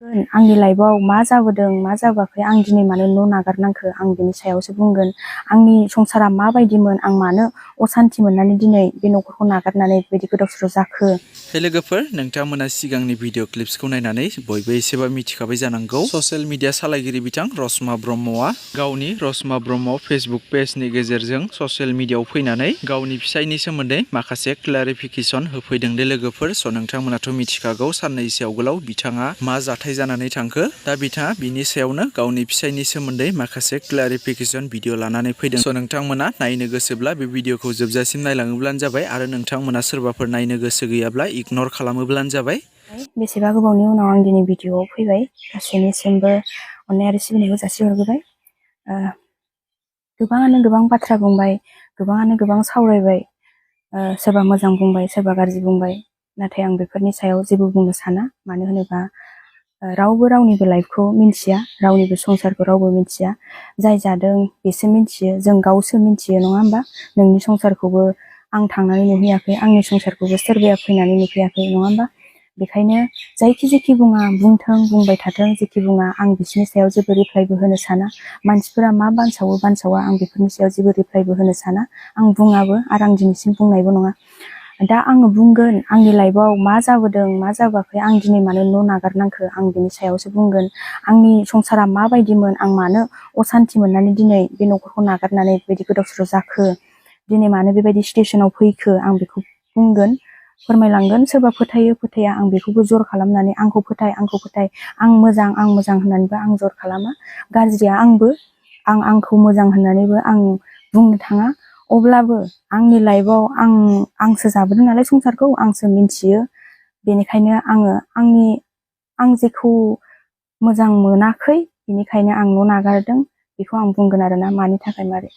आंनि लाइफआव मा जाबोदों मा जाबोआखै आं दिनै मानो न' नागारनांखो आं बिनि सायावसो बुंगोन। आंनि संसारा माबायदिमोन आं मानो असान्थि मोननानै दिनै बे न'खरखौ नागारनानै बेबायदि गोदाव सोराव जाखो। हे लोगोफोर, नोंथांमोना सिगांनि भिडिअ क्लिप्सखौ नायनानै बयबो एसेबा मिथिखाबाय जानांगौ। ससियेल मिडिया सालायगिरि बिथां रसमा ब्रह्मआ गावनि रसमा ब्रह्म फेसबुक पेजनि गेजेरजों ससियेल मिडियाआव फैनानै गावनि फिसायनि सोमोन्दै माखासे क्लारिफिकेसन होफैदों दे लोगोफोर। स' नोंथांमोनाथ' मिथिखागौ साननैसो आवगोलाव बिथाङा मा जाथाय जानानै थांखो। दा बिथाङा बिनि सायावनो गावनि फिसायनि सोमोन्दै माखासे क्लारिफिकेसन भिडिअ लानानै फैदों। स' नोंथांमोना नायनो गोसोब्ला बे भिडिअखौ जोबजासिम नायलाङोब्लानो जाबाय आरो नोंथांमोना सोरबाफोर नायनो गोसो गैयाब्ला इगनर खालामोब्लानो जाबाय। बेसेबा गोबावनि उनाव आं दिनै भिडिअआव फैबाय। गासैनिसिमबो अननाय आरो सिबिनायखौ जासिहरग्रोबाय। गोबाङानो गोबां बाथ्रा बुंबाय, गोबाङानो गोबां सावरायबाय। सोरबा मोजां बुंबाय, सोरबा गाज्रि बुंबाय। नाथाय आं बेफोरनि सायाव जेबो बुंनो साना। मानो होनोबा रावबो रावनिबो लाइफखौ मिन्थिया, रावनिबो संसारखौ रावबो मिन्थिया। जाय जादों बेसो मिन्थियो, जों गावसो मिन्थियो, नङा होमबा? नोंनि संसारखौबो आं थांनानै नुहैयाखै, आंनि संसारखौबो सोरबाया फैनानै नुफैयाखै, नङा होमबा? बेखायनो जायखि जेखि बुङा बुंथों, बुंबाय थाथों, जेखि बुङा आं बिसोरनि सायाव जेबो रिप्लाइबो होनो साना। मानसिफोरा मा बानसावो बानसावा आं बेफोरनि सायाव जेबो रिप्लाइबो होनो साना। आं बुङाबो आरो आं दिनैसिम बुंनायबो नङा। दा आङो बुंगोन आंनि लाइफआव मा जाबोदों मा जाबोआखै आं दिनै मानो न' नागारनांखो आं बिनि सायावसो बुंगोन। आंनि संसारा माबायदिमोन आं मानो असान्थि मोननानै दिनै बे न'खरखौ नागारनानै बेबायदि गोदाव सोराव जाखो, दिनै मानो बेबायदि सिटुएसनाव फैखो आं बेखौ बुंगोन, फोरमायलांगोन। सोरबा फोथायो फोथाया आं बेखौबो जर खालामनानै आंखौ फोथाय आं मोजां होननानैबो आं जर खालामा। गाज्रिया आंखौ मोजां होननानैबो आं बुंनो थाङा। अब्लाबो आंनि लाइफआव आंसो जाबोदों नालाय संसारखौ आंसो मिन्थियो। बेनिखायनो आं जेखौ मोजां मोनाखै बेनिखायनो आं न' नागारदों बेखौ आं बुंगोन आरोना। मानि थाखाय मारै।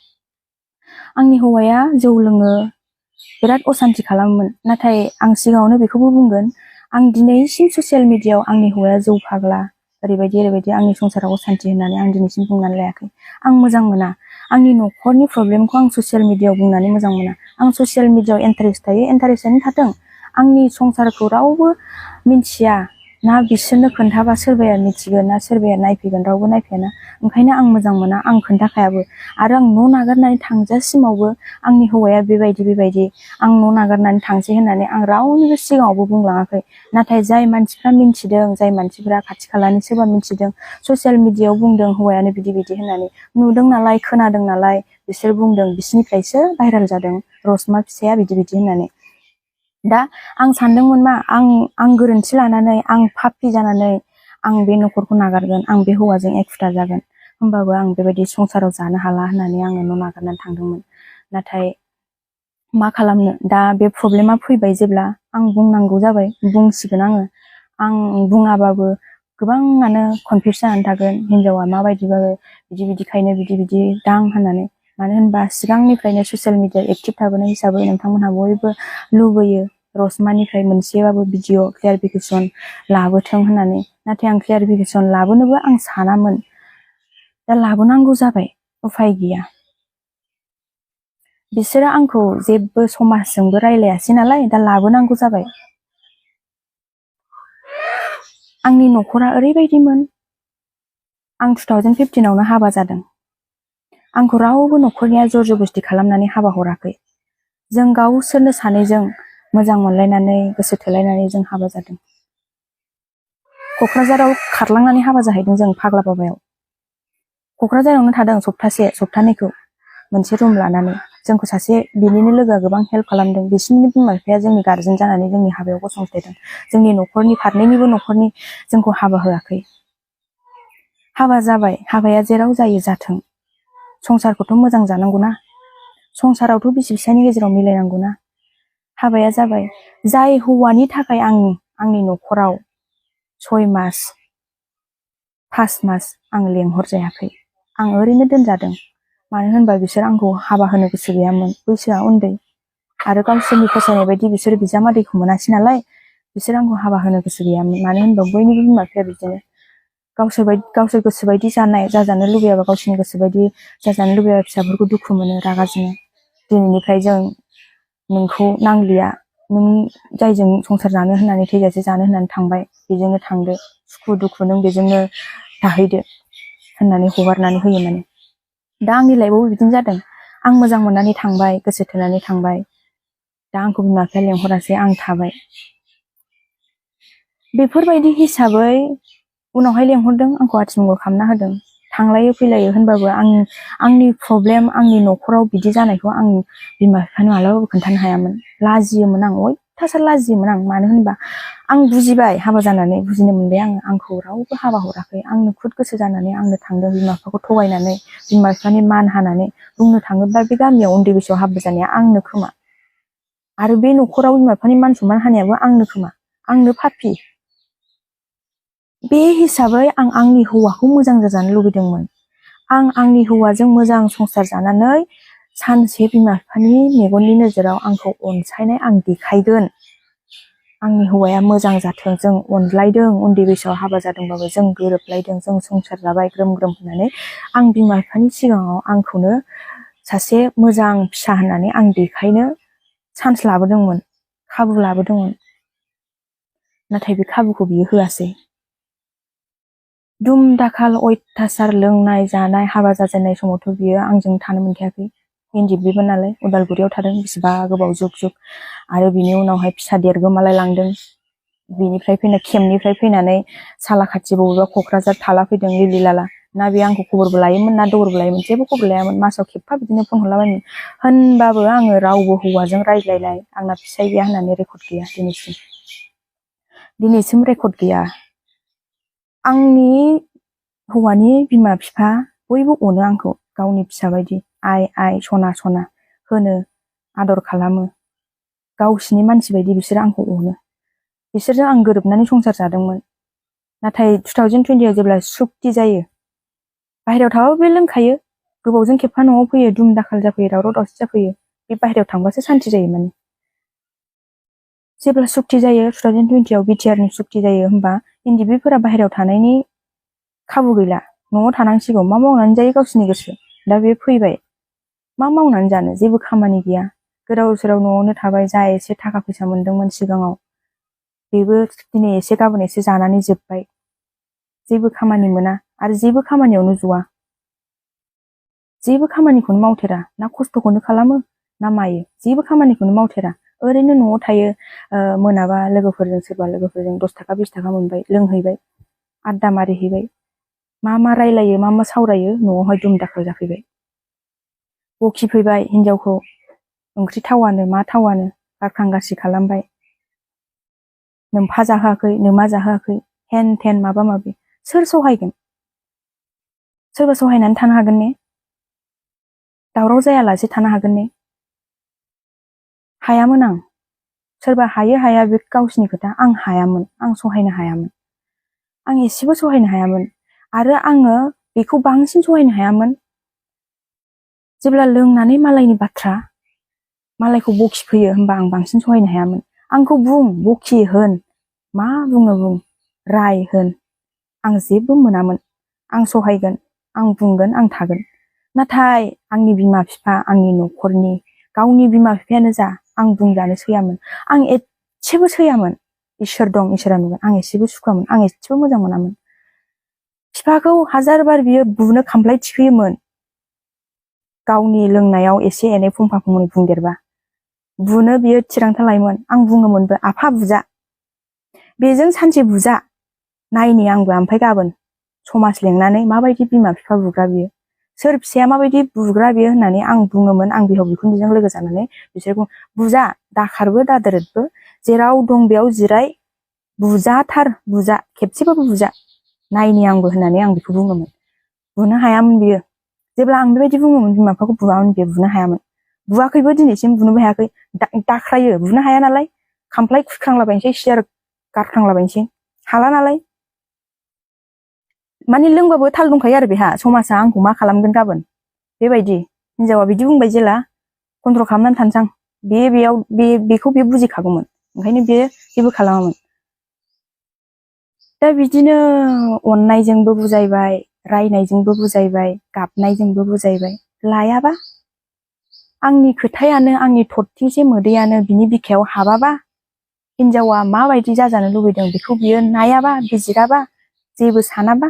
आंनि हौवाया जौ लोङो, बिराद असान्थि खालामोमोन। नाथाय आं सिगाङावनो बेखौबो बुंगोन, आं दिनैसिम ससियेल मिडियाआव आंनि हौवाया जौ फाग्ला, ओरैबायदि आंनि संसाराव असान्थि होननानै आं दिनैसिम बुंनानै लायाखै। आं मोजां मोना। आंनि न'खरनि प्रब्लेमखौ आं ससियेल मिडियाआव बुंनानै मोजां मोना। आं ससियेल मिडियाआव इन्टारेस्ट थायो, इन्टारेस्टआनो थाथों। आंनि संसारखौ रावबो मिन्थिया ना, बिसोरनो खोन्थाबा सोरबाया मिथिगोन ना सोरबाया नायफैगोन, रावबो नायफैयाना। ओंखायनो आं मोजां मोना, आं खोन्थाखायाबो। आरो आं न' नागारनानै थांजासिमावबो आंनि हौवाया बेबायदि आं न' नागारनानै थांसै होननानै आं रावनिबो सिगाङावबो बुंलाङाखै। नाथाय जाय मानसिफ्रा मिन्थिदों, जाय मानसिफ्रा खाथि खालानि सोरबा मिन्थिदों, ससियेल मिडियाआव बुंदों हौवायानो बिदि होननानै, नुदों नालाय खोनादों नालाय बिसोर बुंदों, बिसोरनिफ्रायसो भाइरेल जादों रसमा फिसाया बिदि होननानै। दा आं सानदोंमोन मा, आं गोरोन्थि लानानै आं पापि जानानै आं बे न'खरखौ नागारगोन, आं बे हौवाजों एखुथा जागोन। होमबाबो आं बेबायदि संसाराव जानो हाला होननानै आङो न' नागारनानै थांदोंमोन। नाथाय मा खालामनो, दा बे प्रब्लेमा फैबाय जेब्ला आं बुंनांगौ जाबाय, बुंसिगोन आङो। आं बुङाबाबो गोबाङानो कनफिउस जानानै थागोन, हिनजावा माबायदिबाबो बिदिखायनो बिदि दां होननानै। मानो होनबा सिगांनिफ्रायनो ससियेल मिडिया एक्टिभ थाबोनाय हिसाबै नोंथांमोनहा बयबो लुबैयो रसमानिफ्राय मोनसेबाबो भिडिअ क्लियारिफिकेसन लाबोथों होननानै। नाथाय आं क्लियारिफिकेसन लाबोनोबो आं सानामोन। दा लाबोनांगौ जाबाय, उफाय गैया। बिसोरो आंखौ जेबो समाजजोंबो रायलायासै नालाय, दा लाबोनांगौ जाबाय। आंनि न'खरा ओरैबायदिमोन, आं 2015आवनो हाबा जादों। आंखौ रावबो न'खरनिया जर जबस्ति खालामनानै हाबा हराखै। जों गावसोरनो सानैजों मोजां मोनलायनानै गोसो थोलायनानै जों हाबा जादों। क'क्राझाराव खारलांनानै हाबा जाहैदों जों फाग्ला बाबायाव। क'क्राझारावनो थादों सप्तानैखौ मोनसे रुम लानानै। जोंखौ सासे बिनिनो लोगोआ गोबां हेल्प खालामदों। बिसिनि बिमा बिफाया जोंनि गार्जेन जानानै जोंनि हाबायाव गसंथायदों। जोंनि न'खरनि फारनैनिबो न'खरनि जोंखौ हाबा होआखै। हाबा जाबाय, हाबाया जेराव जायो जाथों। संसारखौथ' मोजां जानांगौना, संसारावथ' बिसि फिसायनि गेजेराव मिलायनांगौना। हाबाया जाबाय, जाय हौवानि थाखाय आंनि न'खराव 6 मास 5 मास आं लेंहरजायाखै। आं ओरैनो दोनजादों। मानो होनबा बिसोर आंखौ हाबा होनो गोसो गैयामोन, बैसोआ उन्दै। आरो गावसोरनि फसायनाय बायदि बिसोर बिजामादैखौ मोनासै नालाय, बिसोर आंखौ हाबा होनो गोसो गैयामोन। मानो होनबा बयनिबो बिमा बिफाया बिदिनो गावसोर गोसोबायदि जाजानो लुबैयाबा, गावसोरनि गोसोबायदि जाजानो लुबैयाबा फिसाफोरखौ दुखु मोनो, रागा जोङो। दिनैनिफ्राय जों नोंखौ नांलिया, नों जायजों संसार जानो होननानै थैजासे जानो होननानै थांबाय, बेजोंनो थांदो, सुखु सुखु दुखु नों बेजोंनो थाहैदो होननानै हगारनानै होयो माने। दा आंनि लाइफआवबो बिदिनो जादों। आं मोजां मोननानै थांबाय, गोसो थोनानै थांबाय। दा आंखौ बिमा बिफाया लेंहरासै, आं थाबाय। बेफोरबायदि हिसाबै उनावहाय लेंहरदों, आंखौ आथिमंगल खालामना होदों। थांलायो फैलायो होनबाबो आंनि प्रब्लेम, आंनि न'खराव बिदि जानायखौ आं बिमा बिफानो मालाबाबो खोन्थानो हायामोन। लाजियोमोन आं, अयथासार लाजियोमोन आं। मानो होनबा आं बुजिबाय, हाबा जानानै बुजिनो मोनबाय आंखौ रावबो हाबा हराखै। आंनो खुद गोसो जानानै आंनो थांदों, बिमा बिफाखौ थगायनानै, बिमा बिफानि मान हानानै। बुंनो थाङोब्ला बे गामियाव उन्दै बैसोआव हाबा जानाया आंनो खोमा। आरो बे न'खराव बिमा बिफानि मान सनमान हानायाबो आंनो खोमा। आंनो पापि। बे हिसाबै आं आंनि हौवाखौ मोजां जाजानो लुबैदोंमोन। आं आंनि हौवाजों मोजां संसार जानानै सानसे बिमा बिफानि मेगननि नोजोराव आंखौ अनसायनाय आं देखायगोन। आंनि हौवाया मोजां जाथों, जों अनलायदों, उन्दै बैसोआव हाबा जादोंबाबो जों गोरोबलायदों, जों संसार जाबाय ग्रोम ग्रोम होननानै आं बिमा बिफानि सिगाङाव आंखौनो सासे मोजां फिसा होननानै आं देखायनो चान्स लाबोदोंमोन, खाबु लाबोदोंमोन। नाथाय बे खाबुखौ बियो होआसै। दुम दाखाल अयथासार लोंनाय जानाय, हाबा जाजेननाय समावथ' बियो आंजों थानो मोनखायाखै। इन्दिबो नालाय, उदालगुरियाव थादों बेसेबा गोबाव जुग जुग। आरो बिनि उनावहाय फिसा देरगोमालाय लांदों। बिनिफ्राय केम्पनिफ्राय फैनानै सालाखाथि बबेबा क'क्राझार थाला फैदों लिलि लाला। ना बे आंखौ खबरबो लायोमोन, ना दबरबो लायोमोन, जेबो खबर लायामोन। मासाव खेबफा बिदिनो फन हरलाबायोमोन। होनबाबो आङो रावबो हौवाजों रायज्लायनाय, आंना फिसाय गैया होननानै रेकर्ड गैया दिनैसिम रेकर्ड गैया। आंनि हौवानि बिमा बिफा बयबो अनो आंखौ गावनि फिसा बायदि। आइ सना सना होनो, आदर खालामो। गावसिनि मानसि बायदि बिसोरो आंखौ अनो। बिसोरजों आं गोरोबनानै संसार जादोंमोन। नाथाय 2020आव जेब्ला सुक्ति जायो, बाहेरायाव थाबाबो बे लोंखायो, गोबावजों खेबफा न'आव फैयो, दुम दाखाल जाफैयो, दावराव दावसि जाफैयो। बे बाहेरायाव थांबासो सान्ति जायो माने। जेब्ला सुक्ति जायो 2020आव बिटिआरनि सुक्ति जायो, होमबा इन्दिबिफोरा बाहेरायाव थानायनि खाबु गैला, न'आव थानांसिगौ। मा मावनानै जायो गावसिनि गोसो। दा बे फैबाय, मा मावनानै जानो, जेबो खामानि गैया। गोदाव सोराव न'आवनो थाबाय। जा एसे थाखा फैसा मोनदोंमोन सिगाङाव, बेबो दिनै एसे गाबोन एसे जानानै जोब्बाय। जेबो खामानि मोना आरो जेबो खामानियावनो ज'आ। जेबो खामानिखौनो मावथेरा, ना खस्थ'खौनो खालामो ना मायो, जेबो खामानिखौनो मावथेरा। ओरैनो न'आव थायो। मोनाबा लोगोफोरजों, सोरबा लोगोफोरजों 10 थाखा 20 थाखा मोनबाय, लोंहैबाय, आड्डा मारिहैबाय। मा रायलायो, मा सावरायो, न'आवहाय दुम दाखाल जाफैबाय। बखिफैबाय हिनजावखौ, ओंख्रि थावानो मा थावानो, गारखां गारसि खालामबाय। नोमफा जाहोआखै, नोमा जाहोआखै, हेन थेन माबा माबि। सोर सहायगोन? सोरबा सहायनानै थानो हागोन ने? दावराव जायालासे थानो हागोन ने? हायामोन आं। सोरबा हायो हाया बे गावसिनि खोथा, आं हायामोन। आं सहायनो हायामोन। आं एसेबो सहायनो हायामोन। आरो आङो बेखौ बांसिन सहायनो हायामोन जेब्ला लोंनानै मालायनि बाथ्रा, मालायखौ बखिफैयो, होमबा आं बांसिन सहायनो हायामोन। आंखौ बुं, बखि होन, मा बुङो बुं, राय होन, आं जेबो मोनामोन। आं सहायगोन, आं बुंगोन, आं थागोन। नाथाय आंनि बिमा बिफा, आंनि न'खरनि, गावनि बिमा बिफायानो जा, आं बुंजानो सैयामोन। आं एसेबो सैयामोन। इसोर दं, इसोरा नुगोन। आं एसेबो सुखुवामोन, आं एसेबो मोजां मोनामोन। बिफाखौ हाजारबार बियो बुनो खामफ्लाय थिखोयोमोन। गावनि लोंनायाव एसे एनै फंफा फंनै बुंदेरबा बुनो बियो थिरांथा लायोमोन। आं बुङोमोनबो, आफा बुजा, बेजों सानसे बुजा नायनि आंबो, ओमफ्राय गाबोन समाज लेंनानै माबायदि बिमा बिफा बुग्रा बियो, सोर फिसाया माबायदि बुग्रा बियो होननानै आं बुङोमोन। आं बिहाव बिखुनजोजों लोगो जानानै बिसोरखौ बुजा, दाखारबो दादोरदबो, जेराव दं बेयाव जिराय, बुजाथार, बुजा, खेबसेबाबो बुजा, नायनि आंबो होननानै आं बेखौ बुङोमोन। बुनो हायामोन बियो। जेब्ला आं बेबायदि बुङोमोन, बिमा बिफाखौ बुवामोन, बियो बुनो हायामोन। बुवाखैबो, दिनैसिम बुनोबो हायाखै। दाख्रायो, बुनो हाया नालाय, खामफ्लाय खुख्रांलाबायनोसै, सियार गारख्रांलाबायनोसै, हाला नालाय। माने लोंबाबो थाल दंखायो आरो बेहा, समाजा आंखौ मा खालामगोन गाबोन, बेबायदि। हिनजावा बिदि बुंबाय जेला, कन्ट्रल खालामनानै थानोसां। बेखौ बे बुजिखागौमोन, ओंखायनो बे जेबो खालामामोन। दा बिदिनो अननायजोंबो बुजायबाय, रायनायजोंबो बुजायबाय, गाबनायजोंबो बुजायबाय, लायाबा। आंनि खोथायानो, आंनि थरथिंसे मोदैयानो बिनि बिखायाव हाबाबा, हिनजावा माबायदि जाजानो लुबैदों बेखौ बियो नायाबा, बिजिराबा, जेबो सानाबा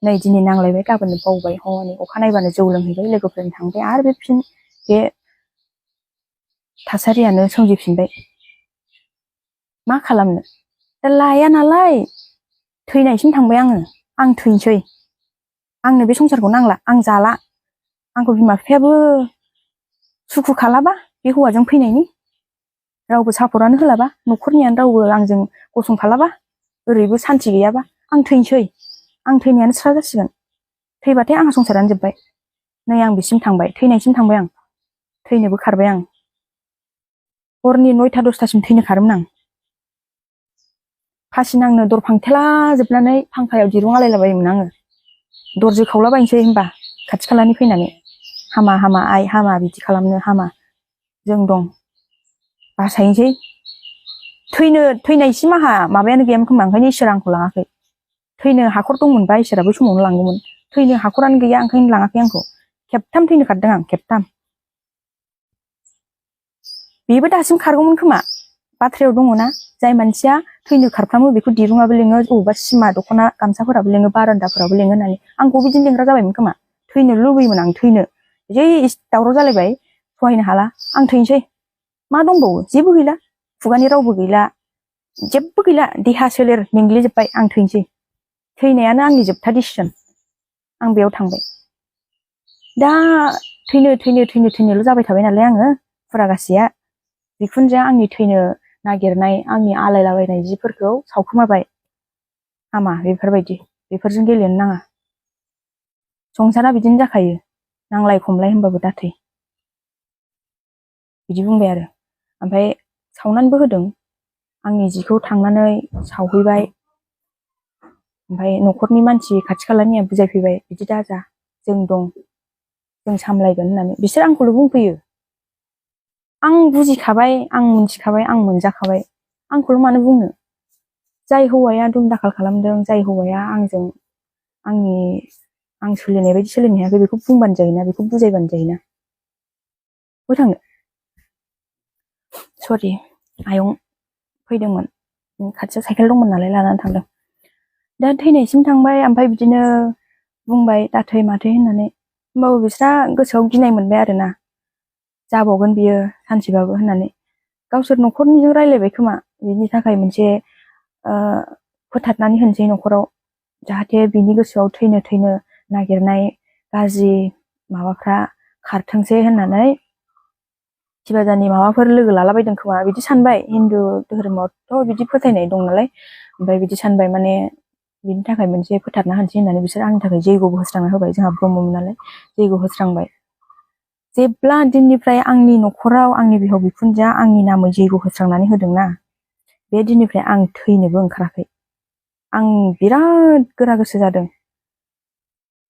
नै दिनै नांलायबाय गाबोन बावबाय हनै अखा नायबानो जौ लोंहैबाय लोगोफोरजों थांबाय आरो बे थासारियानो सोमजिफिनबाय मा खालामनो दा लाया नालाय थैनायसिम थांबाय आं थैनोसै आंनो बे संसारखौ नांला आं जाला आंखौ बिमा बिफायाबो सुखु खालाबा बे हौवाजों फैनायनि रावबो सापर्टआनो होलाबा न'खरनियानो रावबो आंजों गसंफालाबा ओरैबो सान्थि गैयाबा आं थैनोसै आं थैनायानो स्रा जासिगोन थैबाथाय आंहा संसारानो जोब्बाय नै आं बिसिम थांबाय थैनायसिम थांबाय आं थैनोबो खारबाय आं हरनि 9टा 10टासिम थैनो खारोमोन आं फासि नांनो दर फांथेला जोबनानै फांखायाव दिरुं आलायलाबायोमोन आङो दर जोखावलाबायनोसै होनबा खाथि खालानि फैनानै हामा हामा आइ हामा बिदि खालामनो हामा जों दं बासायनोसै थैनायसिम आंहा माबायानो गैयामोन खोमा ओंखायनो इसोरा आंखौ लाङाखै थैनो हाखर दंमोनबा इसोरा बै समावनो लांगौमोन थैनो हाखरानो गैया ओंखायनो लाङाखै आंखौ खेबथाम थैनो खारदों आं खेबथाम बेबो दासिम खारगौमोन खोमा बाथ्रायाव दङना जाय मानसिया थैनो खारफ्रामो बेखौ दिरुङाबो लेङो अबेबा सिमा दख'ना गामसाफोराबो लेङो बारान्दाफोराबो लेङो होननानै आंखौ बिदिनो लेंग्रा जाबायमोन खोमा थैनो लुबैयोमोन आं थैनो जै दावराव जालायबाय सहायनो हाला आं थैनोसै मा दंबावो जेबो गैला खुगानि रावबो गैला जेबो गैला देहा सोलेर मेंग्लिजोब्बाय आं थैनोसै थैनायानो आंनि जोबथा डिसिसन आं बेयाव थांबाय दा थैनोल' जाबाय थाबाय नालाय आङो फुरागासेया बिखुनजोआ आंनि थैनो नागिरनाय आंनि आलायलाबायनाय जिफोरखौ सावखोमाबाय हामा बेफोरजों गेलेनो नाङा संसारा बिदिनो जाखायो नांलाय खमलाय होनबाबो दाथै बिदि बुंबाय आरो ओमफ्राय सावनानैबो होदों आंनि जिखौ थांनानै सावहैबाय ओमफ्राय न'खरनि मानसि खाथि खालानिया बुजायफैबाय बिदि दाजा जों दं जों सामलायगोन होननानै बिसोर आंखौल' बुंफैयो आं बुजिखाबाय आं मिथिखाबाय आं मोनजाखाबाय आंखौल' मानो बुंनो जाय हौवाया दुम दाखाल खालामदों जाय हौवाया आंजों आं सोलिनाय बायदि सोलिनो हायाखै बेखौ बुंबानो जायोना बेखौ बुजायबानो जायोना बहाय थांनो सरि आयं फैदोंमोन खाथियाव साइकेल दंमोन नालाय लानानै थांदों दा थैनायसिम थांबाय ओमफ्राय बिदिनो बुंबाय दाथै माथै होननानै होमबाबो बिस्रा गोसोआव गिनाय मोनबाय आरोना जाबावगोन बियो सानसेबाबो होननानै गावसोर न'खरनिजों रायलायबाय खोमा बिनि थाखाय मोनसे फोथारनानै होनसै न'खराव जाहाथे बिनि गोसोआव थैनो नागिरनाय गाज्रि माबाफ्रा खारथोंसै होननानै सिबाजानि माबाफोर लोगो लालाबायदों खोमा बिदि सानबाय हिन्दु धोरोमावथ' बिदि फोथायनाय दं नालाय ओमफ्राय बिदि सानबाय माने बिनि थाखाय मोनसे फोथारना होनसै होननानै बिसोर आंनि थाखाय जैग'बो होस्रांना होबाय जोंहा ब्रह्ममोन नालाय जैग' होस्रांबाय जेब्ला दिननिफ्राय आंनि न'खराव आंनि बिहाव बिखुनजोआ आंनि नामै जैग' होस्रांनानै होदोंना बे दिननिफ्राय आं थैनोबो ओंखाराखै आं बिराद गोरा गोसो जादों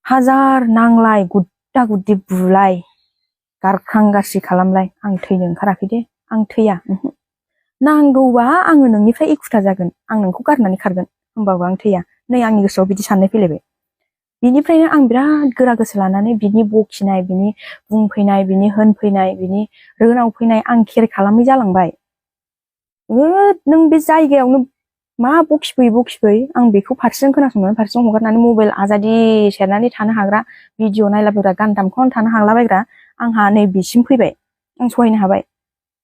हाजार नांलाय गुद्दा गुद्दि बुलाय गारखां गारसि खालामलाय आं थैनो ओंखाराखै दे आं थैया नांगौबा आङो नोंनिफ्राय एखुथा जागोन आं नोंखौ गारनानै खारगोन होमबाबो आं थैया नै आंनि गोसोआव बिदि साननाय फैलायबाय बिनिफ्रायनो आं बिराद गोरा गोसो लानानै बिनि बखिनाय बिनि बुंफैनाय बिनि होनफैनाय बिनि रोनाव फैनाय आं केर खालामै जालांबाय नों बे जायगायावनो मा बखिफै आं बेखौ फारसेजों खोनासंनानै फारसेजों हगारनानै मबाइल आजादि सेरनानै थानो हाग्रा भिडिअ नायलाबायग्रा गान दामख'नानै थानो हालाबायग्रा आंहा नै बिसिम फैबाय आं सहायनो हाबाय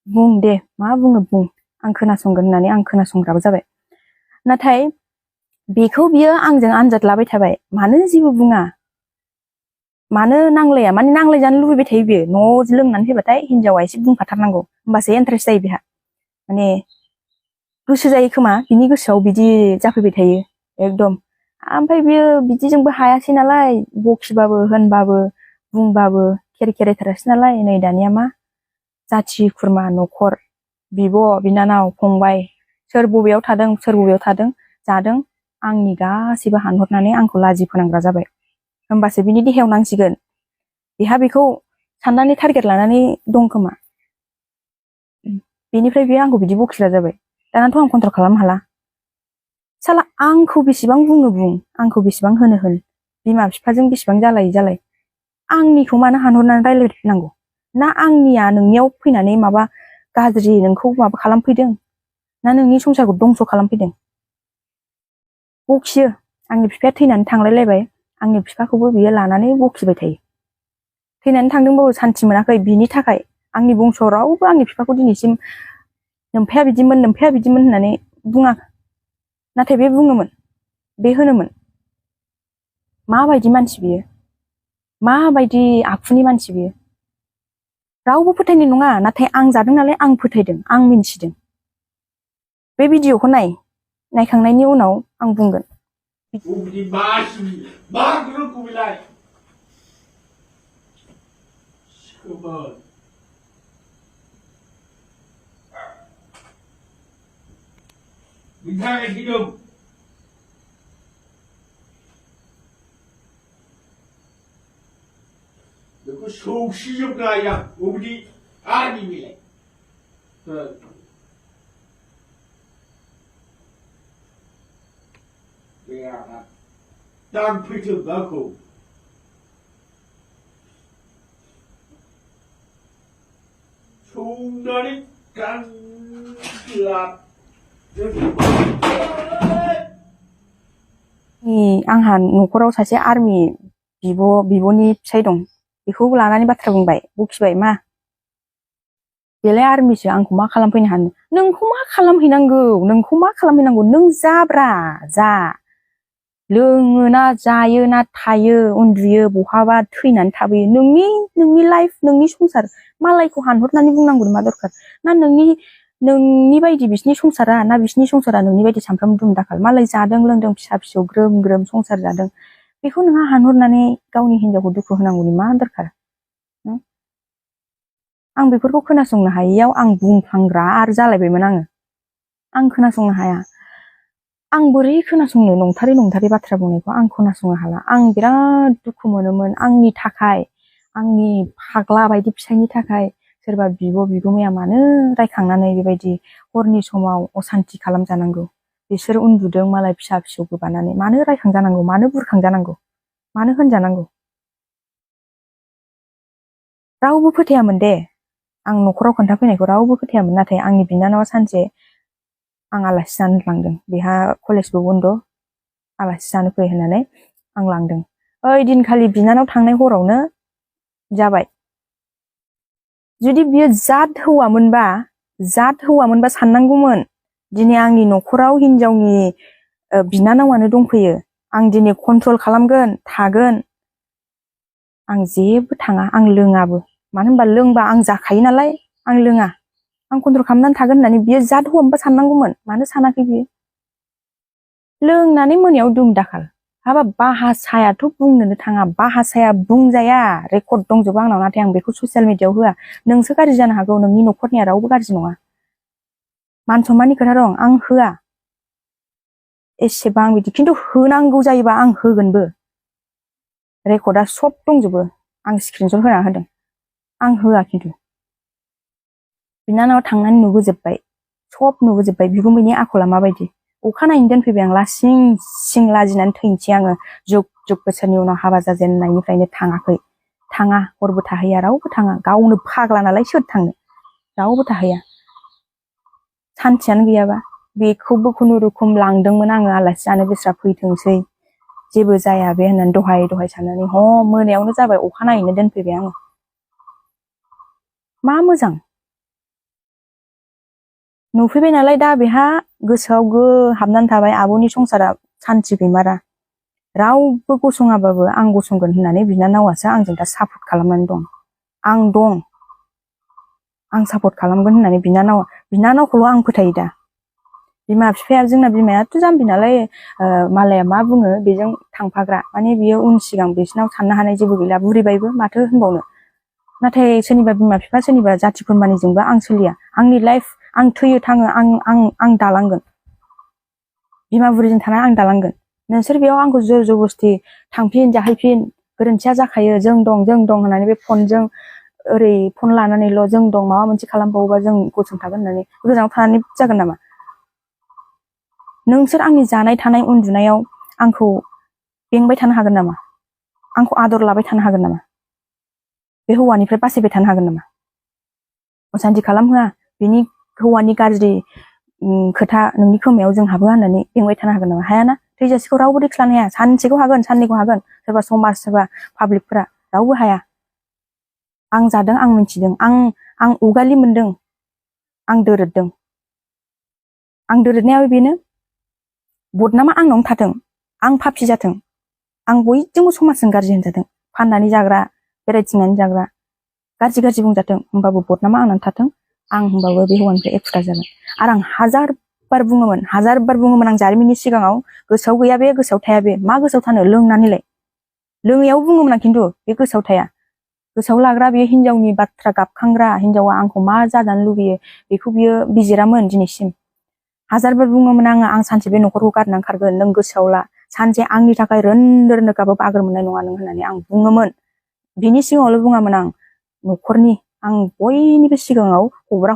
बुं दे मा बुङो बुं आं खोनासंगोन होननानै आं खोनासंग्राबो जाबाय नाथाय बेखौ बियो आंजों आनजाद लाबाय थाबाय मानो जेबो बुङा मानो नांलाया माने नांलायजानो लुबैबाय थायो बियो न'आव लोंनानै फैबाथाय हिनजावा एसे बुंफाथारनांगौ होमबासो इन्टारेस्ट जायो बेहा माने गोसो जायो खोमा बिनि गोसोआव बिदि जाफैबाय थायो एकदम ओमफ्राय बियो बिदिजोंबो हायासै नालाय बखिबाबो होनबाबो बुंबाबो खेरेथारासै नालाय नै दानिया मा जाथि खुरमा न'खर बिब' बिनानाव फंबाय सोर बबेयाव थादों जादों आंनि गासैबो हानहरनानै आंखौ लाजि फोनांग्रा जाबाय होमबासो बिनि देहायाव नांसिगोन बेहा बेखौ साननानै टारगेट लानानै दं खोमा बेनिफ्राय बियो आंखौ बिदि बखिग्रा जाबाय दानाथ' आं कन्ट्रल खालामनो हाला साला आंखौ बेसेबां बुङो बुं आंखौ बेसेबां होनो होन बिमा बिफाजों बेसेबां जालाय आंनिखौ मानो हानहरनानै रायलायनांगौ ना आंनिया नोंनियाव फैनानै माबा गाज्रि नोंखौ माबा खालामफैदों ना नोंनि संसारखौ दंस' खालामफैदों बखियो आंनि बिफाया थैनानै थांलायलायबाय आंनि बिफाखौबो बियो लानानै बखिबाय थायो थैनानै थांदोंबाबो सान्थि मोनाखै बिनि थाखाय आंनि बंस'आव रावबो आंनि बिफाखौ दिनैसिम नोमफाया बिदिमोन होननानै बुङाखै नाथाय बे बुङोमोन बे होनोमोन माबायदि मानसि बियो माबायदि आखुनि मानसि बियो रावबो फोथायनाय नङा नाथाय आं जादों नालाय आं फोथायदों आं मिन्थिदों बे भिडिअखौ नायखांनायनि उनाव आं बुंगोन बेखौ सौसिजोबनो हायो आं बबेदि आर्मि बेलाय बे आंहा दांफैथों आंखौ सौनानै गांलाब आंहा न'खराव सासे आर्मि बिब'नि फिसाय दं बेखौ लानानै बाथ्रा बुंबाय बखिबाय मा बेलाय आर्मिसो आंखौ मा खालामफैनो हानो नोंखौ मा खालामहैनांगौ नों जाब्रा जा लोङो ना जायो ना थायो उन्दुयो बहाबा थैनानै थाबोयो नोंनि लाइफ नोंनि संसार मालायखौ हानहरनानै बुंनांगौ मा दरखार ना नोंनि बायदि बिसिनि संसारा ना बिसिनि संसारा नोंनि बायदि सानफ्रामबो दुम दाखाल मालाय जादों लोंदों फिसा फिसौ ग्रोम ग्रोम संसार जादों बेखौ नोंहा हानहरनानै गावनि हिनजावखौ दुखु होनांगौनि मा दरखार आं बेफोरखौ खोनासंनो हायैयाव आं बुंफ्लांग्रा आरो जालायबायमोन आं खोनासंनो हाया आं बोरै खोनासंनो नंथारै बाथ्रा बुंनायखौ आं खोनासंनो हाला आं बिराद दुखु मोनोमोन आंनि थाखाय आंनि फाग्ला बायदि फिसायनि थाखाय सोरबा बिगुमाया मानो रायखांनानै बेबायदि हरनि समाव असान्ति खालामजानांगौ बिसोर उन्दुदों मालाय फिसा फिसौ गोबानानै मानो रायखांजानांगौ मानो बुरखांजानांगौ मानो होनजानांगौ रावबो फोथायामोन दे आं न'खराव खोन्थाफैनायखौ रावबो फोथायामोन नाथाय आंनि बिनानावा सानसे आं आलासि जानो लांदों बेहा कलेजबो बन्द आलासि जानो फै होननानै आं लांदों ओइ दिनखालि बिनानाव थांनाय हरावनो जाबाय जुदि बियो जाद हौवामोनबा साननांगौमोन दिनै आंनि न'खराव हिनजावनि बिनानावानो दंफैयो आं दिनै कन्ट्रल खालामगोन थागोन आं जेबो थाङा आं लोङाबो मानो होनबा लोंबा आं जाखायो नालाय आं लोङा आं कन्ट्रल खालामनानै थागोन होननानै बियो जाद हौवामोनबा साननांगौमोन मानो सानाखै बियो लोंनानै मोनायाव दुम दाखाल हाबाब बाहासायाथ' बुंनोनो थाङा बाहासाया बुंजाया रेकर्ड दंजोबो आंनाव नाथाय आं बेखौ ससियेल मिडियायाव होआ नोंसो गाज्रि जानो हागौ नोंनि न'खरनिया रावबो गाज्रि नङा मान सनमाननि खोथा दं आं होआ एसेबां बिदि खिन्थु होनांगौ जायोबा आं होगोनबो रेकर्डआ सब दंजोबो आं स्क्रिनशट होना होदों आं होआ खिन्थु बिनानावा थांनानै नुबोजोबबाय सब नुबोजोबबाय बिगुमैनि आखला माबायदि अखानायैनो दोनफैबाय आं लासिं सिं लाजिनानै थैनोसै आङो जुग बोसोरनि उनाव हाबा जाजेननायनिफ्रायनो थाङा हरबो थाहैया रावबो थाङा गावनो फाग्ला नालाय सोर थांनो रावबो थाहैया सान्थियानो गैयाबा बेखौबो खुनुरुखुम लांदोंमोन आङो आलासि जानो बेस्रा फैथोंसै जेबो जाया बे होननानै दहाय साननानै मोनायावनो जाबाय अखानायैनो दोनफैबाय आङो मा मोजां नुफैबाय नालाय दा बेहा गोसोआव हाबनानै थाबाय आब'नि संसारा सान्थि गैमारा रावबो गसङाबाबो आं गसंगोन होननानै बिनानावासो आंजों दा सापर्ट खालामनानै दं आं सापर्ट खालामगोन होननानै बिनानावखौल' आं फोथायो दा बिमा बिफाया जोंना बिमायाथ' जाम्बि नालाय मालाया मा बुङो बेजों थांफाग्रा माने बियो उन सिगां बिसिनाव साननो हानाय जेबो गैला बुरिबायबो माथो होनबावनो नाथाय सोरनिबा बिमा बिफा सोरनिबा जाथि खुरमानिजोंबो आं सोलिया आंनि लाइफ आं थैयो थाङो आं दालांगोन बिमा बुरिजों थाना आं दालांगोन नोंसोर बेयाव आंखौ जोर जबस्थि थांफिन जाहैफिन गोरोन्थिया जाखायो जों दं होननानै बे फनजों ओरै फन लानानैल' जों दं माबा मोनसे खालामबावोबा जों गसंथागोन होननानै गोजानाव थानानै जागोन नामा नोंसोर आंनि जानाय थानाय उन्दुनायाव आंखौ बेंबाय थानो हागोन नामा आंखौ आदर लाबाय थानो हागोन नामा बे हौवानिफ्राय बासायबाय थानो हागोन नामा असान्थि खालामहोआ बिनि हौवानि गाज्रि खोथा नोंनि खोमायाव जों हाबो होननानै बेंबाय थानो हागोन नामा हायाना थैजासेखौ रावबो रिक्स लानो हाया। सानसेखौ हागोन, साननैखौ हागोन, सोरबा समाज सोरबा पाब्लिकफोरा रावबो हाया। आं जादों, आं मिथिदों, आं उगालि मोनदों, आं दोरोददों। आं दोरोदनायाबो बेनो बदनामा आंनावनो थाथों, आं पापि जाथों, आं बयजोंबो समाजजों गाज्रि होनजाथों, फाननानै जाग्रा, बेरायथिंनानै जाग्रा, गाज्रि बुंजाथों, होमबाबो बदनामा आंनावनो थाथों, आं होमबाबो बे हौवानिफ्राय एक्सट्रा जागोन। आरो आं हाजार बार बुङोमोन आं जारिमिननि सिगाङाव, गोसोआव गैया बे, गोसोआव थाया बे, मा गोसोआव थानो लोंनानैलाय, लोङैयाव बुङोमोन आं, खिन्थु बे गोसोआव थाया। गोसोआव लाग्रा बे हिनजावनि बाथ्रा गाबखांग्रा, हिनजावा आंखौ मा जाजानो लुगैयो बेखौ बियो बिजिरामोन दिनैसिम। हाजारबार बुङोमोन आं सानसे बे न'खरखौ गारनानै खारगोन, नों गोसोआव ला, सानसे आंनि थाखाय रोन्दो गाबाबो आगोर मोननाय नङा नों होननानै आं बुङोमोन। बिनि सिगाङावल' बुङामोन आं, न'खरनि आं बयनिबो सिगाङाव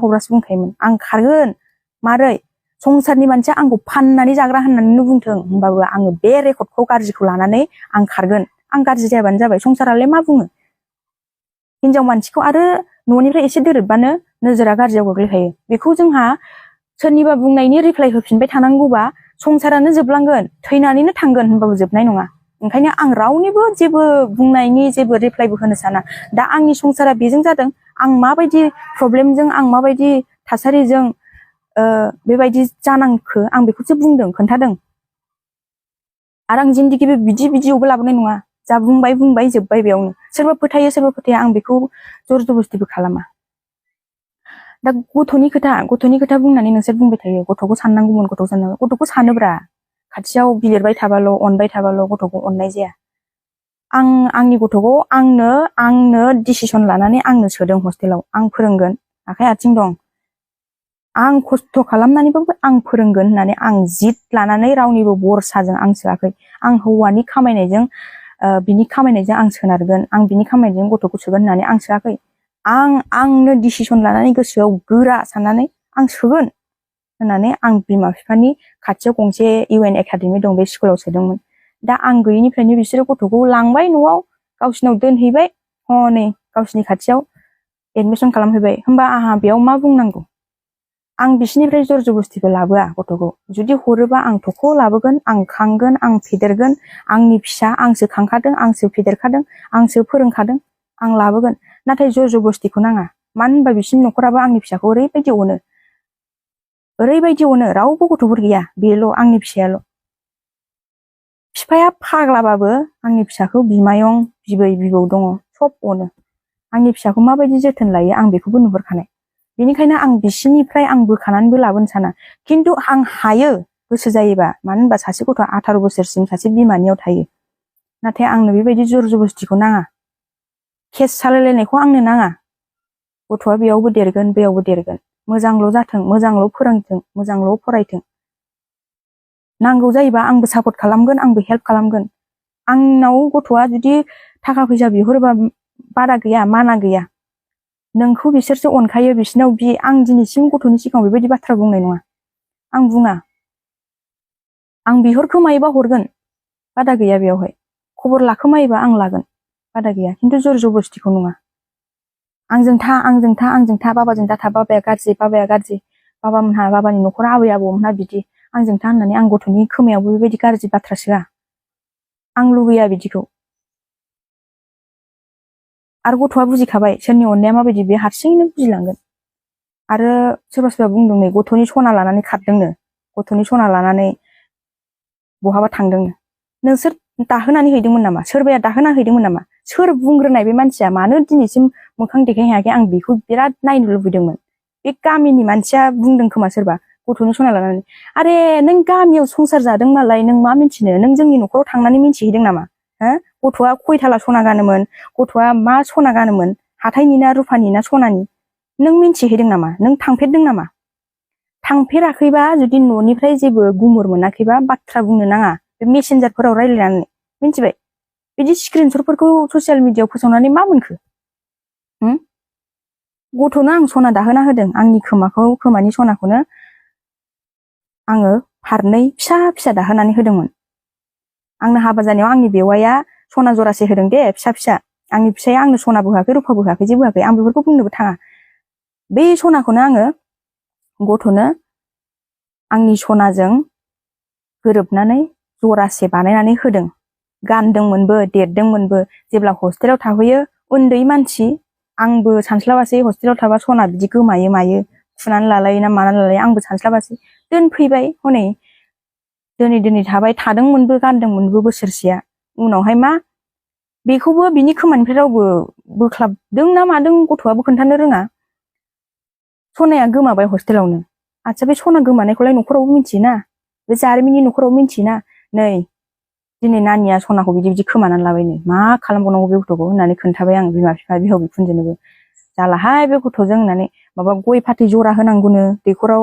हब्रासो बुंखायोमोन, आं खारगोन। मारै? संसारनि मानसिया आंखौ फाननानै जाग्रा होननानैनो बुंथों, होमबाबो आङो बे रेकर्डखौ गाज्रिखौ लानानै आं खारगोन। आं गाज्रि जायाबानो जाबाय, संसारालाय मा बुङो। हिनजाव मानसिखौ आरो न'निफ्राय एसे दोरोदबानो नोजोरा गाज्रियाव गोग्लैखायो। बेखौ जोंहा सोरनिबा बुंनायनि रिप्लाइ होफिनबाय थानांगौबा संसारानो जोबलांगोन, थैनानैनो थांगोन, होनबाबो जोबनाय नङा। ओंखायनो आं रावनिबो जेबो बुंनायनि जेबो रिप्लाइबो होनो साना। दा आंनि संसारा बेजों जादों, आं माबायदि प्रब्लेमजों, आं माबायदि थासारिजों बेबायदि जानांखो आं बेखौसो बुंदों, खोन्थादों। आरो आं जिन्दगिबो बिदियावबो लाबोनाय नङा। जा बुंबाय जोब्बाय बेयावनो। सोरबा फोथायो सोरबा फोथाया, आं बेखौ जर जबस्तिबो खालामा। दा गथ'नि खोथा बुंनानै नोंसोर बुंबाय थायो, गथ'खौ साननांगौमोन, गथ'खौ सानोब्रा। खाथियाव बिलिरबाय थाबाल', अनबाय थाबाल' गथ'खौ अननाय जाया। आंनि गथ'खौ आंनो डिसिसन लानानै आंनो सोदों हस्टेलाव। आं फोरोंगोन, आखाइ आथिं दं, आं खस्थ' खालामनानैबाबो आं फोरोंगोन होननानै आं जिद लानानै रावनिबो बरसाजों आं सोआखै। आं हौवानि खामायनायजों बिनि खामायनायजों आं सोनारगोन, आं बिनि खामायनायजों गथ'खौ सोगोन होननानै आं सोआखै। आंनो डिसिसन लानानै गोसोआव गोरा साननानै आं सोगोन होननानै आं बिमा बिफानि खाथियाव गंसे UN एकाडेमि दं, बे स्कुलाव सोदोंमोन। दा आं गैयिनिफ्रायनो बिसोरो गथ'खौ लांबाय न'आव, गावसिनाव दोनहैबाय, हनै गावसिनि खाथियाव एडमिसन खालामहैबाय। होमबा आंहा बेयाव मा बुंनांगौ? आं बिसिनिफ्राय जर जबस्तिबो लाबोआ गथ'खौ। जुदि हरोबा आं थख' लाबोगोन, आं खांगोन, आं फेदेरगोन। आंनि फिसा, आंसो खांखादों, आंसो फेदेरखादों, आंसो फोरोंखादों, आं लाबोगोन। नाथाय जर जबस्तिखौ नाङा। मानो होनबा बिसिनि न'खराबो आंनि फिसाखौ ओरैबायदि अनो, रावबो गथ'फोर गैया, बेल' आंनि फिसायाल'। बिफाया फाग्लाबाबो आंनि फिसाखौ बिमायं, बिबै बिबौ दङ, सब अनो। आंनि फिसाखौ माबायदि जोथोन लायो आं बेखौबो नुहुरखानाय। बेनिखायनो आं बिसिनिफ्राय आं बोखानानैबो लाबोनो साना। खिन्थु आं हायो गोसो जायोबा, मानो होनबा सासे गथ'आ 18 बोसोरसिम सासे बिमानियाव थायो। नाथाय आंनो बेबायदि जर जबस्तिखौ नाङा, केस सालायलायनायखौ आंनो नाङा। गथ'आ बेयावबो देरगोन, बेयावबो देरगोन, मोजांल' जाथों, मोजांल' फोरोंथों, मोजांल' फरायथों। नांगौ जायोबा आंबो सापर्ट खालामगोन, आंबो हेल्प खालामगोन। आंनाव गथ'आ जुदि थाखा फैसा बिहरोबा बादा गैया, माना गैया। नोंखौ बिसोरसो अनखायो, बिसिनाव बि। आं दिनैसिम गथ'नि सिगाङाव बेबायदि बाथ्रा बुंनाय नङा, आं बुङा। आं बिहरखोमायोबा हरगोन, बादा गैया बेयावहाय। खबर लाखोमायोबा आं लागोन, बादा गैया। खिन्थु जर जबस्तिखौ नङा। आंजों था, बाबाजों दाथा, बाबाया गाज्रि, बाबानि न'खरा आबै आबौमोनहा बिदि, आंजों था होननानै आं गथ'नि खोमायावबो बेबायदि गाज्रि बाथ्रा सोआ। आं लुबैया बिदिखौ। आरो गथ'आ बुजिखाबाय सोरनि अननाया माबायदि, बे हारसिङैनो बुजिलांगोन। आरो सोरबा बुंदों नै गथ'नि सना लानानै खारदोंनो, गथ'नि सना लानानै बहाबा थांदोंनो। नोंसोर दाहोनानै हैदोंमोन नामा? सोरबाया दाहोना हैदोंमोन नामा? सोर बुंग्रोनाय बे मानसिया? मानो दिनैसिम मोखां देखायनो हायाखै? आं बेखौ बिराद नायनो लुबैदोंमोन। बे गामिनि मानसिया बुंदों खोमा सोरबा, गथ'नि सना लानानै। आरे नों गामियाव संसार जादों मालाय, नों मा मिथिनो? नों जोंनि न'खराव थांनानै मिथिहैदों नामा? गथ'आ खयथाला सना गानोमोन, गथ'आ मा सना गानोमोन, हाथायनि ना रुफानि ना सनानि, नों मिथिहैदों नामा? नों थांफेरदों नामा? थांफेराखैबा, जुदि न'निफ्राय जेबो गुमुर मोनाखैबा बाथ्रा बुंनो नाङा, बे मेसेन्जारफोराव रायज्लायनानै। मिथिबाय? बिदि स्क्रिनशटफोरखौ ससियेल मिडियायाव फोसावनानै मा मोनखो? गथ'नो आं सना दाहोना होदों, आंनि खोमानि सनाखौनो आङो फारनै फिसा फिसा दाहोनानै होदोंमोन। आंनो हाबा जानायाव आंनि बेवाइया सना जरासे होदों दे, फिसा फिसा। आंनि फिसाया आंनो सनाबो होआखै, रुफाबो होआखै, जेबो होआखै। आं बेफोरखौ बुंनोबो थाङा। बे सनाखौनो आङो गथ'नो आंनि सनाजों गोरोबनानै जरासे बानायनानै होदों गानदोंमोनबो देरदोंमोनबो जेब्ला हस्टेलाव थाहैयो उन्दै मानसि आंबो सानस्लाबासै हस्टेलाव थाबा सना बिदि गोमायो मायो फुनानै लालायो ना मानानै लालायो आंबो सानस्लाबासै दोनफैबाय हनै दोनै थाबाय थादोंमोनबो गानदोंमोनबो बोसोरसेया उनावहाय मा बेखौबो बिनि खोमानिफ्राय रावबो बोख्लाबदों ना मादों गथ'आबो खोन्थानो रोङा सनाया गोमाबाय हस्टेलावनो आच्छा बे सना गोमानायखौलाय न'खरावबो मिथियोना बे जारिमिननि न'खराव मिथियोना नै दिनै नानिया सनाखौ बिदि खोमानानै लाबायनो मा खालामबावनांगौ बे गथ'खौ होननानै खोन्थाबाय आं बिमा बिफा बिहाव बिखुनजोनोबो जालाहाय बे गथ'जों होननानै माबा गय फाथै जरा होनांगौनो दैखराव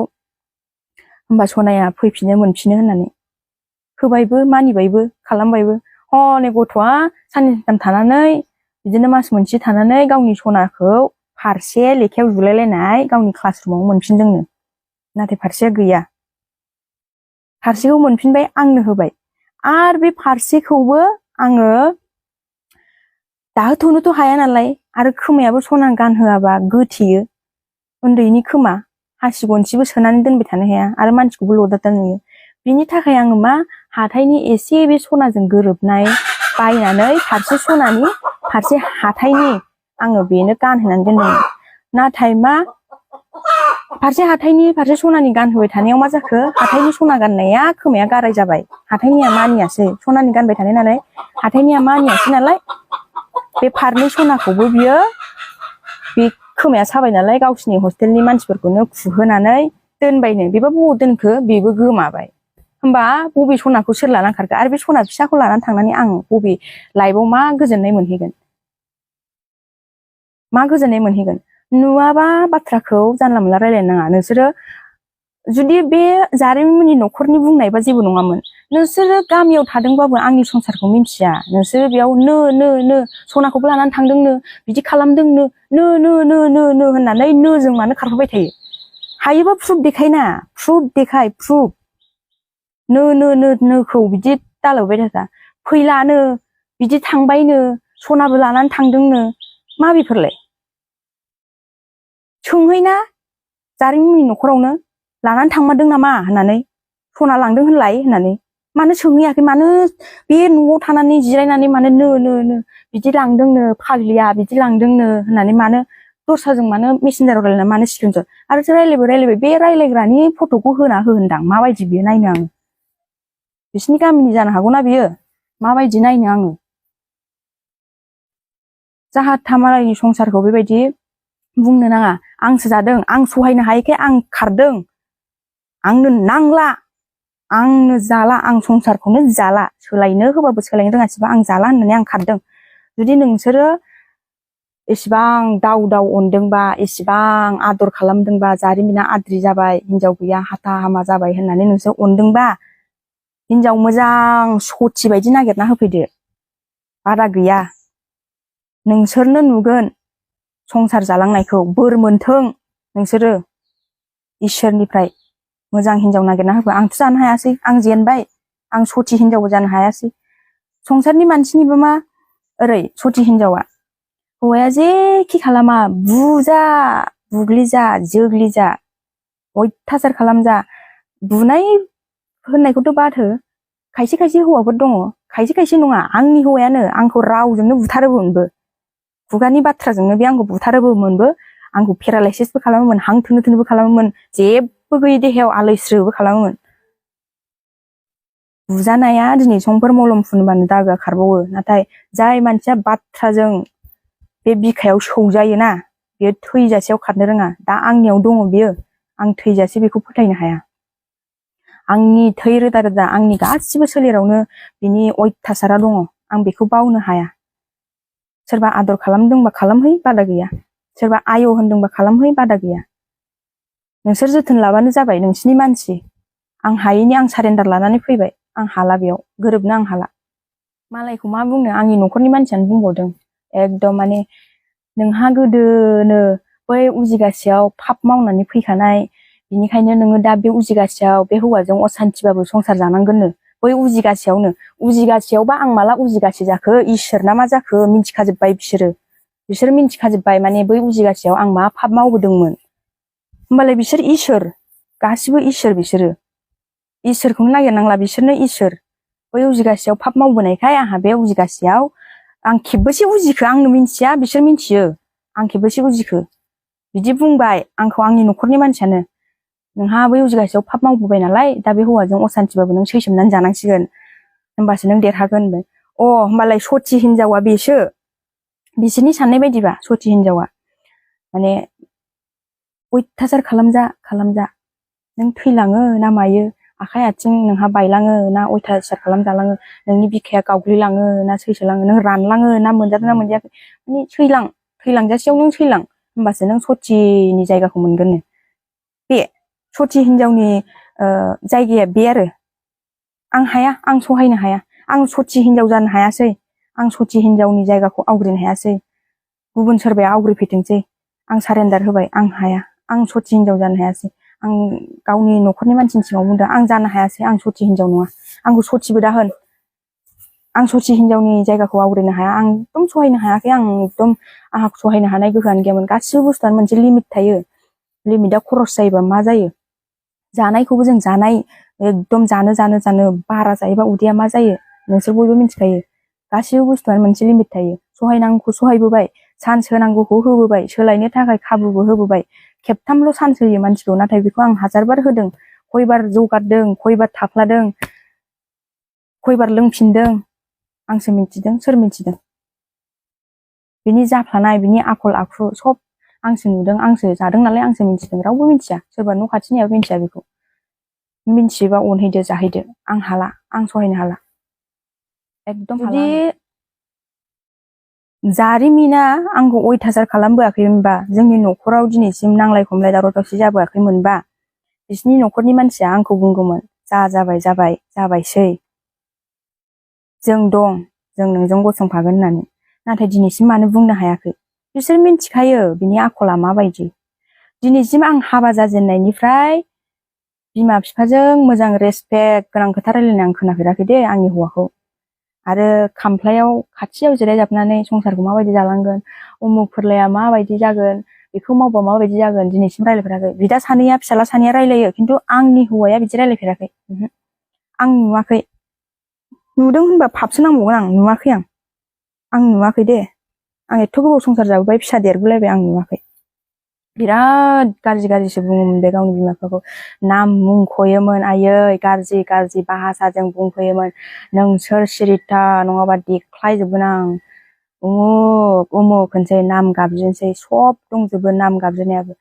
होमबा सनाया फैफिनो मोनफिनो होननानै होबायबो मानिबायबो खालामबायबो हनै गथ'आ साननै सानथाम थानानै बिदिनो मास मोनसे थानानै गावनि सनाखौ फारसे लेखायाव जुलायलायनाय गावनि क्लास रुमाव मोनफिनदोंनो नाथाय फारसेया गैया फारसेखौ मोनफिनबाय आंनो होबाय आरो बे फारसेखौबो आङो दाहोथ'नोथ' हाया नालाय आरो खोमायाबो सना गानहोआबा गोथेयो उन्दैनि खोमा हासि गनसिबो सोनानै दोनबाय थानो हाया आरो मानसिखौबो लदादा नुयो बिनि थाखाय आङो मा हाथायनि एसे बे सनाजों गोरोबनाय बायनानै फारसे सनानि फारसे हाथायनि आङो बेनो गानहोनानै दोनदोंमोन नाथाय मा फारसे हाथायनि फारसे सनानि गानहोबाय थानायाव मा जाखो हाथायनि सना गाननाया खोमाया गाराय जाबाय हाथायनिया मानियासै सनानि गानबाय थानाय नालाय हाथायनिया मानियासै नालाय बे फारनै सनाखौबो बियो बे खोमाया साबाय नालाय गावसिनि हस्टेलनि मानसिफोरखौनो खुहोनानै दोनबायनो बेबा बबाव दोनखो बेबो गोमाबाय होमबा बबे सनाखौ सोर लानानै खारखो आरो बे सना फिसाखौ लानानै थांनानै आं बबे लाइफआव मा गोजोननाय मोनहैगोन नुवाबा बाथ्राखौ जानला मोनला रायलायनो नाङा नोंसोरो जुदि बे जारिमिननि न'खरनि बुंनायबा जेबो नङामोन नोंसोरो गामियाव थादोंबाबो आंनि संसारखौ मिन्थिया नोंसोरो बेयाव नो सनाखौबो लानानै थांदोंनो बिदि खालामदोंनो नो होननानै जों मानो खारफाबाय थायो हायोबा प्रुफ देखायना प्रुफ देखाय प्रुफ नोखौ बिदि दालायबाय थाखा फैलानो बिदि थांबायनो सनाबो लानानै थांदोंनो मा बेफोरलाय सोंहैना जारिमिननि न'खरावनो लानानै थांमारदों नामा होननानै सना लांदों होनलाय होननानै मानो सोंहैयाखै मानो बे न'आव थानानै जिरायनानै मानो नो बिदि लांदोंनो फाग्लिया बिदि लांदोंनो होननानै मानो दस्राजों मानो मेसेन्जाराव रायलायना मानो स्क्रिनशट आरो रायलायबाय बे रायलायग्रानि फट'खौ होना हो होनदां माबायदि बियो नायनो आङो बिसिनि गामिनि जानो हागौना बियो माबायदि नायनो आङो जाहा थामालायनि संसारखौ बेबायदि बुंनो नाङा आंसो जादों आं सहायनो हायैखाय आं खारदों आंनो नांला आंनो जाला आं संसारखौनो जाला सोलायनो होबाबो सोलायनो रोङासैबा आं जाला होननानै आं खारदों जुदि नोंसोरो एसेबां दाव अनदोंबा एसेबां आदर खालामदोंबा जारिमिना आद्रि जाबाय हिनजाव गैया हाथा हामा जाबाय होननानै नोंसोर अनदोंबा हिनजाव मोजां सथि बायदि नागिरना होफैदो बादा गैया नोंसोरनो नुगोन संसार जालांनायखौ बोर मोनथों नोंसोरो इसोरनिफ्राय मोजां हिनजाव नागिरना होफै आंथ' जानो हायासै आं जेनबाय आं सथि हिनजावबो जानो हायासै संसारनि मानसिनिबो मा ओरै सथि हिनजावा हौवाया जेखि खालामा बुजा बुग्लिजा जोग्लिजा अयथासार खालामजा बुनाय होननायखौथ' बाद हो खायसे हौवाफोर दङ खायसे नङा आंनि हौवायानो आंखौ रावजोंनो बुथारोमोनबो खुगानि बाथ्राजोंनो बे आंखौ बुथारोमोनबो आंखौ पेरालाइसिसबो खालामोमोन हां थोनो खालामोमोन जेबो गैयै देहायाव आलैस्रोबो खालामोमोन बुजानाया दिनै समफोर मलम फुनबानो दागोआ खारबावो नाथाय जाय मानसिया बाथ्राजों बे बिखायाव सौजायोना बेयो थैजासेयाव खारनो रोङा दा आंनियाव दङ बियो आं थैजासे बेखौ फोथायनो हाया आंनि थै रोदा आंनि गासिबो सोलेरावनो बिनि अयथासारा दङ आं बेखौ बावनो हाया सोरबा आदर खालामदोंबा खालामहै बादा गैया सोरबा आय होनदोंबा खालामहै बादा गैया नोंसोर जोथोन लाबानो जाबाय नोंसिनि मानसि आं हायैनि आं सारेन्डार लानानै फैबाय आं हाला बेयाव गोरोबनो आं हाला मालायखौ मा बुंनो आंनि न'खरनि मानसियानो बुंबावदों एकदम माने नोंहा गोदोनो बै उजिगासेयाव पाप मावनानै फैखानाय बिनिखायनो नोङो दा बे उजिगासेयाव बे हौवाजों असान्थिबाबो संसार जानांगोननो बै उजिगासेयावबा आं माला उजिगासे जाखो इसोरना मा जाखो मिन्थिखाजोब्बाय बिसोर मिन्थिखाजोब्बाय माने बै उजिगासेयाव आं मा पाप मावबोदोंमोन होमबालाय बिसोर इसोर गासिबो इसोर बिसोरो इसोरखौनो नागिरनांला बिसोरनो इसोर बै उजिगासेयाव फाब मावबोनायखाय आंहा बे उजिगासेयाव आं खेबबेसे उजिखो आंनो मिन्थिया बिसोर मिन्थियो आं खेबबेसे उजिखो बिदि बुंबाय आंखौ आंनि न'खरनि मानसियानो नोंहा बै उजिगासेयाव फाब मावबोबाय नालाय दा बे हौवाजों असान्थिबाबो नों सैसोमनानै जानांसिगोन होमबासो नों देरहागोन होनबाय होमबालाय सथि हिनजावा बेसो बिसोरनि साननाय बायदिबा सथि हिनजावा माने अयथासार खालामजा नों थैलाङो ना मायो आखाइ आथिं नोंहा बायलाङो ना अयथासार खालामजालाङो नोंनि बिखाया गावग्लिलाङो ना सैसोलाङो नों रानलाङो ना मोनजादों ना मोनजायाखै माने थैलांजासेयाव नों थैलां होमबासो नों सथिनि जायगाखौ मोनगोन बे सथि हिनजावनि जायगाया बे आरो आं हाया आं सहायनो हाया आं सथि हिनजाव जानो हायासै आं सथि हिनजावनि जायगाखौ आवग्रिनो हायासै गुबुन सोरबाया आवग्रिफैथोंसै आं सारेन्डार होबाय आं हाया आं सथि हिनजाव जानो हायासै आं गावनि न'खरनि मानसिनि सिगाङाव बुंदों आं जानो हायासै आं सथि हिनजाव नङा आंखौ सथिबो दा होन आं सथि हिनजावनि जायगाखौ आवग्रिनो हाया आं एकदम सहायनो हायाखै आं एकदम आंहा सहायनो हानाय गोहोआनो गैयामोन गासिबो बुस्थुआनो मोनसे लिमिट थायो लिमिटआ खरस जायोबा मा जायो जानायखौबो जों जानाय एकदम जानो बारा जायोबा उदैया मा जायो नोंसोर बयबो मिथिखायो गासिबो बुस्थुआनो मोनसे लिमिट थायो सहायनांगौखौ सहायबोबाय चान्स होनांगौखौ होबोबाय सोलायनो थाखाय खाबुबो होबोबाय खेबथामल' चान्स होयो मानसिखौ नाथाय बेखौ आं हाजारबार होदों खयबार जौगारदों खयबार थाफ्लादों खयबार लोंफिनदों आंसो मिथिदों सोर मिथिदों बिनि जाफ्लानाय बिनि आखल आखु सब आंसो नुदों आंसो जादों नालाय आंसो मिथिदों रावबो मिथिया सोरबा न' खाथिनियाबो मिथिया बेखौ मिथियोबा अनहैदो जाहैदो आं हाला आं सहायनो हाला एकदम जुदि जारिमिना आंखौ अयथासार खालामबोआखैमोनबा जोंनि न'खराव दिनैसिम नांलाय खमलाय दावराव दावसि जाबोआखैमोनबा बिसिनि न'खरनि मानसिया आंखौ बुंगौमोन जाबायसै जों दं जों नोंजों गसंफागोन होननानै नाथाय दिनैसिम मानो बुंनो हायाखै बिसोर मिथिखायो बिनि आखला माबायदि दिनैसिम आं हाबा जाजेननायनिफ्राय बिमा बिफाजों मोजां रेसपेक्ट गोनां खोथा रायलायनाय आं खोनाफेराखै दे आंनि हौवाखौ आरो खामफ्लायाव खाथियाव जिरायजाबनानै संसारखौ माबायदि जालांगोन उमुक फोरलाया माबायदि जागोन बेखौ मावबा माबायदि जागोन दिनैसिम रायलायफेराखै बिदा सानैया फिसाला सानैया रायलायो खिन्थु आंनि हौवाया बिदि रायलायफेराखै आं नुवाखै नुदों होनबा पापसो नांबावगोन आं नुवाखै आं नुवाखै दे आं एथ' गोबाव संसार जाबोबाय फिसा देरबोलायबाय आं नुवाखै बिराद गाज्रिसो बुङोमोन बे गावनि बिमा बिफाखौ नाम मुंख'योमोन आयै गाज्रि भाषाजों बुंफैयोमोन नोंसोर सिरिथा नङाबा देख्लायजोबगोन आं उमुक होनसै नाम गाबज्रिनोसै सब दंजोबो नाम गाबज्रिनायाबो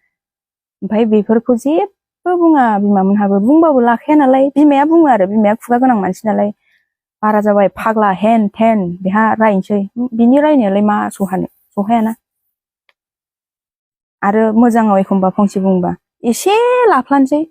ओमफ्राय बेफोरखौ जेबो बुङा बिमामोनहाबो बुंबाबो लाखाया नालाय बिमाया बुङो आरो बिमाया खुगा गोनां मानसि नालाय बारा जाबाय फाग्ला हेन थेन बेहा रायनोसै बिनि रायनायालाय मा सहायाना आरो मोजाङाव एखमबा फंसे बुंबा एसे लाफ्लानोसै